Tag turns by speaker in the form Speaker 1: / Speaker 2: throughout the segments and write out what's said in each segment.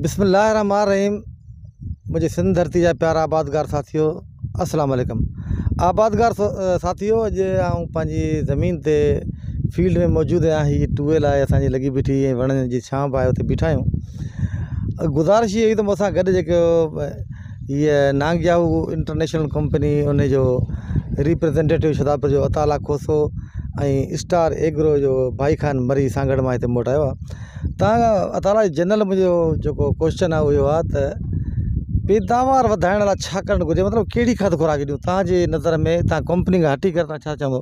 Speaker 1: بسم الله الرحمٰن الرحيم منهنجي سنڌ ڌرتي جا پيارا آبادگار ساٿيو السلام عليڪم آبادگار ساٿيو اڄ آئون پنهنجي زمين تي فيلڊ ۾ موجود آهيان هي ٽيوب ويل آهي اسانجي لڳي بيٺي ۽ وڻن جي ڇانو به آهي اتي بيٺا آهيون گذارش هي هئي ته مون سان گڏ جيڪو هيء نانگيائو انٽرنيشنل ڪمپني ان جو ريپريزنٽيٽو شھدادپور جو عطاء الله کوسو ۽ اسٽار ايگرو جو ڀائي خان مري سانگهڙ مان هتي مون وٽ آيو آهي تان عطا الله جنرل منهنجو جيڪو ڪوشچن آهي اهو آهي ته پيداوار وڌائڻ لاء ڇا ڪرڻ گهرجي مطلب ڪهڙي کاڌ خوراڪ ڏيون تان جي نظر ۾ تان ڪمپني کان هٽي ڪري تان ڇا چوندو.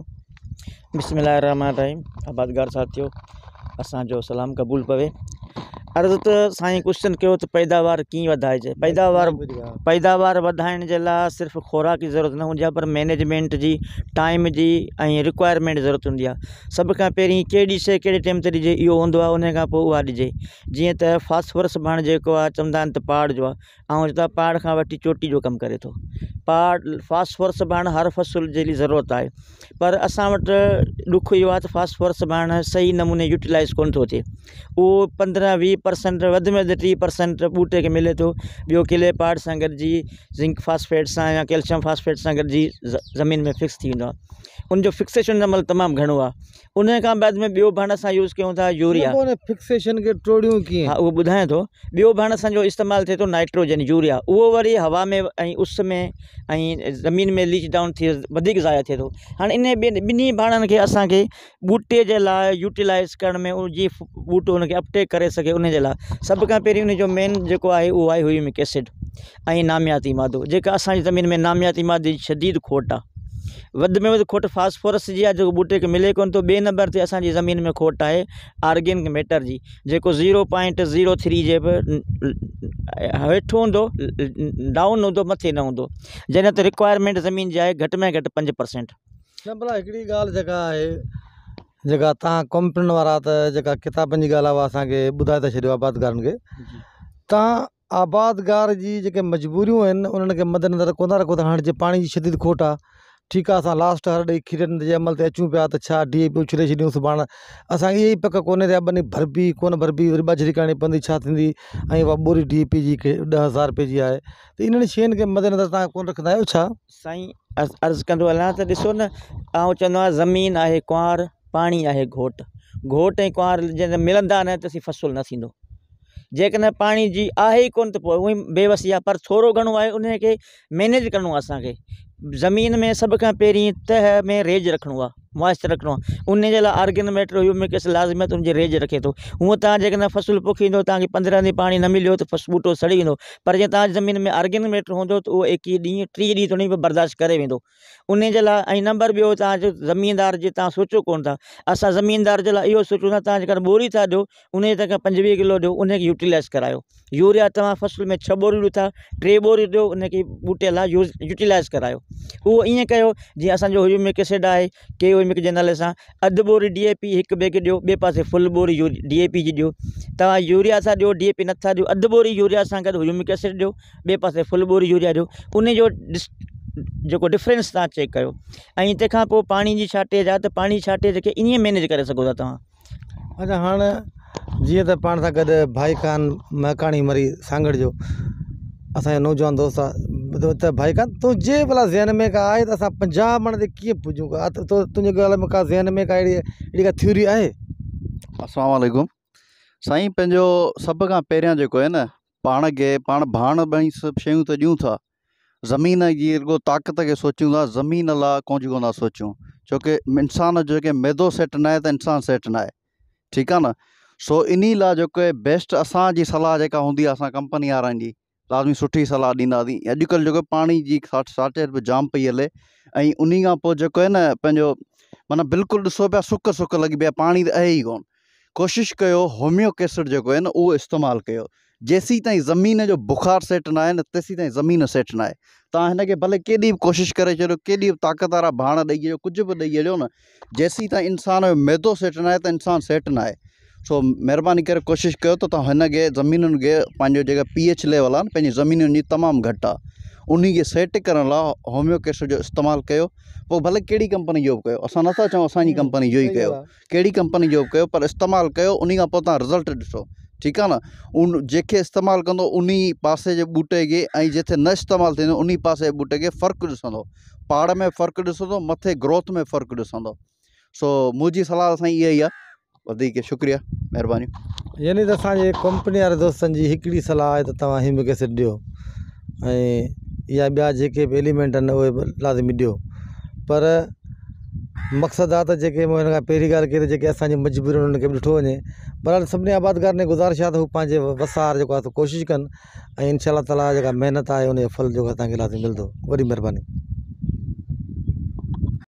Speaker 2: بسم الله الرحمن الرحيم آبادگار ساٿيو اسان جو سلام قبول پوي عرض ته سائين ڪوشچن ڪيو ته پيداوار ڪيئن وڌائجي پيداوار پيداوار وڌائڻ جي لاء صرف خوراڪ جي ضرورت نه هوندي آهي پر مينيجمينٽ جي ٽائيم جي ۽ رڪوائرمينٽ ضرورت هوندي آهي سڀ کان پهرين ڪهڙي شيء ڪهڙي ٽيم تي ڏجي اهو هوندو آهي ان کان پوء اها ڏجي جيئن ته فاسفورس ڀاڻ جيڪو آهي چوندا آهن ته پاڙ جو آهي ۽ چوندا پاڙ کان وٺي چوٽي جو ڪم ڪري ٿو پاڙ فاسفورس ڀاڻ هر فصل جي لئي ضرورت آهي پر اسان وٽ ڏک اهو آهي ته فاسفورس ڀاڻ صحيح نموني يوٽيلائز ڪونه ٿو ٿئي اهو پندرهن ويهه پرسنٽ وڌ ۾ وڌ 30 پرسنٽ ٻوٽي کي ملي ٿو ٻيو ڪلي پاڙ سان گڏجي زنڪ فاسفيٽ سان يا ڪيلشيم فاسفيٽ سان گڏجي زمين ۾ فڪس ٿي ويندو آهي ان جو فڪسيشن جو عمل تمام گهڻو آهي ان کان بعد ۾ ٻيو ڀاڻ اسان يوز ڪيون ٿا يوريا
Speaker 1: نه پوء ان فڪسيشن کي ٽوڙيون ڪيئن؟
Speaker 2: ها اهو ٻڌايان ٿو ٻيو ڀاڻ اسان جو استعمال ٿئي ٿو نائٽروجن يوريا اهو وري هوا ۾ ۽ اس ۾ ۽ زمين ۾ ليچ ڊائون ٿي وڌيڪ ضايع ٿئي ٿو هاڻي ان ٻن ٻنهي ڀاڻن کي اسانکي ٻوٽي جي لاء يوٽيلائز ڪرڻ ۾ جي ٻوٽو ان کي اپٽيڪ ڪري سگهي ان جي لاء سڀ کان پهرين ان جو مين جيڪو آهي اهو آهي هيومڪ ايسڊ ۽ نامياتي مادو جيڪا اسان جي زمين ۾ نامياتي مادي جي شديد کوٽ آهي وڌ ۾ وڌ کوٽ فاسفورس جي آهي جيڪو ٻوٽي کي ملي ڪونه ٿو ٻئي نمبر تي اسان جي زمين ۾ کوٽ آهي آرگينڪ ميٽر جي جيڪو زيرو پوائنٽ زيرو ٿري جي به هيٺ هوندو ڊائون هوندو مٿي نه هوندو جڏهن ته رڪوائرمينٽ زمين جي آهي گهٽ ۾ گهٽ 5%.
Speaker 1: نه ڀلا هڪڙي ڳالهه جيڪا آهي جيڪا تان ڪمپنين وارا ته جيڪا ڪتابن جي ڳالهه آهي اها اسانکي ٻڌائي ٿا ڇڏيو آبادگارن کي تان آبادگار جي جيڪي مجبوريون آهن انهن کي مد نظر ڪونه ٿا رکو ته هاڻي جي پاڻي جي شديد کوٽ آهي ٺيڪ آهي اسان لاسٽ هر ڏئي کيرن جي عمل تي اچون پيا ته ڇا ڊي اي پي اڇلي ڇڏيون سڀاڻ اسانکي اها ئي پڪ ڪونهي ته ٻني ڀربي ڪونه ڀربي وري ٻاجهري ڪرڻي پوندي ڇا ٿيندي ۽ اها ٻوري ڊي اي پي جي 10,000 روپئي جي آهي ته انهن شين کي مد نظر تان ڪونه رکندا آهيو ڇا؟
Speaker 2: سائين عرض ڪندو هلان ته ڏسو نه آئون چوندو آهيان زمين آهي ڪنوار پاڻي آهي گهوٽ گهوٽ ۽ ڪنوار جڏهن ملندا نه ته فصل نه ٿيندو جيڪڏهن پاڻي جي آهي ئي ڪونه ته پوء اونئن ئي بيوسي آهي پر ٿورو گهڻو آهي ان کي مينيج ڪرڻو آهي اسانکي زمين ۾ سڀ کان پهرين تهه ۾ ريج رکڻو آهي موائسچر رکڻو آهي ان جي لاء آرگين ميٽر هيومڪ ايسڊ لازمي آهي ته ان جي ريج رکي ٿو هونء تان جيڪڏهن فصل پوکيندو تان کي 15 ڏينهن پاڻي نه مليو ته فصل ٻوٽو سڙي ويندو پر جي تان جي زمين ۾ آرگين ميٽر هوندو ته اهو 21 ڏينهن 30 ڏينهن تائين به برداشت ڪري ويندو ان جي لاء ۽ نمبر ٻيو تان جو زميندار جي تان سوچو ڪونه ٿا اسان زميندار جي لاء اهو سوچون ٿا تان جيڪڏهن ٻوري ٿا ڏيو ان جي تان 25 ڪلو ڏيو ان کي يوٽيلائز ڪرايو يوريا توهان فصل ۾ 6 ٻوريون ڏيو ٿا 3 ٻوريون ڏيو ان کي ٻوٽي لاء يوز يوٽيلائز ڪرايو اهو ائين ڪيو جيئن اسان جو هيومڪ ايسڊ آهي ڪي هيومڪ جي نالي سان اڌ ٻوري ڊي اي پي هڪ بيگ ڏيو ٻئي پاسي فل ٻوري ڊي اي پي جي ڏيو توهان يوريا ٿا ڏيو ڊي اي پي نٿا ڏيو اڌ ٻوري يوريا سان گڏ هيومڪ ايسڊ ڏيو ٻئي پاسي فل ٻوري يوريا ڏيو ان جو جيڪو ڊفرنس تان چيڪ ڪيو ۽ تنهن کان پوء پاڻي جي شارٽيج آهي ته پاڻي جي شارٽيج کي ائين مينيج ڪري سگهو ٿا توهان.
Speaker 1: اچا هاڻ جيئن ته پاڻ سان گڏ ڀائي خان مهڪاڻي مري سانگهڙ جو اسان جو نوجوان دوست آ ته ڀائي خان تنهنجي ڀلا ذهن ۾ ڪا آهي ته اسان 50 مڻ تي ڪيئن پڄون ڪا تنهنجي خيال ۾ ڪا ذهن ۾ ڪا اهڙي اهڙي ڪا ٿيوري آهي.
Speaker 3: اسلام عليڪم سائين پنهنجو سڀ کان پهريان جيڪو آهي نه پاڻ کي پاڻ ڀاڻ ٻئي سڀ شيون ته ڏيون ٿا زمين جي رڳو طاقت کي سوچيون ٿا زمين لاء ڪجهه ڪونه ٿا سوچيون ڇو ڪي انسان جو جيڪي معدو سيٽ ناهي ته انسان سيٽ ناهي ٺيڪ آهي نه سو انهي لاء جيڪو بيسٽ اسانجي صلاح جيڪا هوندي آهي اسان ڪمپني وارن جي لازمي سٺي صلاح ڏينداسين اڄڪلهه جيڪو پاڻي جي شارٽيج به جام پئي هلي ۽ انهي کان پوء جيڪو آهي نه پنهنجو معنيٰ بلڪل ڏسو پيا سڪ سڪ لڳي پئي آهي پاڻي ته آهي ئي ڪونه ڪوشش ڪيو هوميو ڪيسٽ جيڪو آهي نه اهو استعمال ڪيو جيسين تائين زمين جو بخار سيٽ نه آهي نه تيسين تائين زمين سيٽ نه آهي تان هن کي ڀلي ڪيڏي به ڪوشش ڪري ڇڏيو ڪيڏي به طاقت وارا ڀاڻ ڏئي ڇڏيو ڪجهه به ڏئي ڇڏيو نه جيسين تائين انسان جو معدو سيٽ نه آهي ته انسان سيٽ نه آهي سو مهرباني ڪري ڪوشش ڪيو ته تان هن کي زمينن کي پنهنجو جيڪا پي ايڇ ليول آهي نه پنهنجي زمينن جي تمام گهٽ آهي انهي کي سيٽ ڪرڻ لاء هوميو ڪيسٽ جو استعمال ڪيو پوء ڀلي ڪهڙي ڪمپني جو به ڪيو اسان نٿا چئون اسانجي ڪمپني جو ئي ڪيو ڪهڙي ڪمپني جو به ڪيو پر استعمال ڪيو انهي کان پوء توهان رزلٽ ڏسو. ٺيڪ آ نه ان جيڪي استعمال ڪندو انهي پاسي جي ٻوٽي کي ۽ جتي نه استعمال ٿيندو انهي پاسي جي ٻوٽي کي فرق ڏسندو پاڙ ۾ فرق ڏسندو مٿي گروٿ ۾ فرق ڏسندو سو منهنجي صلاح سائين اها ئي آ وڌيڪ شڪريه مهرباني.
Speaker 1: يعني ته اسان جي ڪمپني واري دوستن جي هڪڙي صلاح آهي ته توهان هيومڪ ايسڊ ڏيو ۽ يا ٻيا جيڪي به ايليمينٽ آهن اهي به لازمي ڏيو پر مقصد آهي ته جيڪي مون هن کان پهرين ڳالهه ڪئي ته جيڪي اسانجي مجبوريون آهن انهن کي به ڏٺو وڃي بهرحال سڀني آبادگارن کي گذارش آهي ته هو پنهنجي وس آهر جيڪو آهي سو ڪوشش ڪن ۽ انشاء الله تعاليٰ جيڪا محنت آهي ان جو ڦل جيڪو آهي توهان کي لازمي ملندو وڏي مهرباني.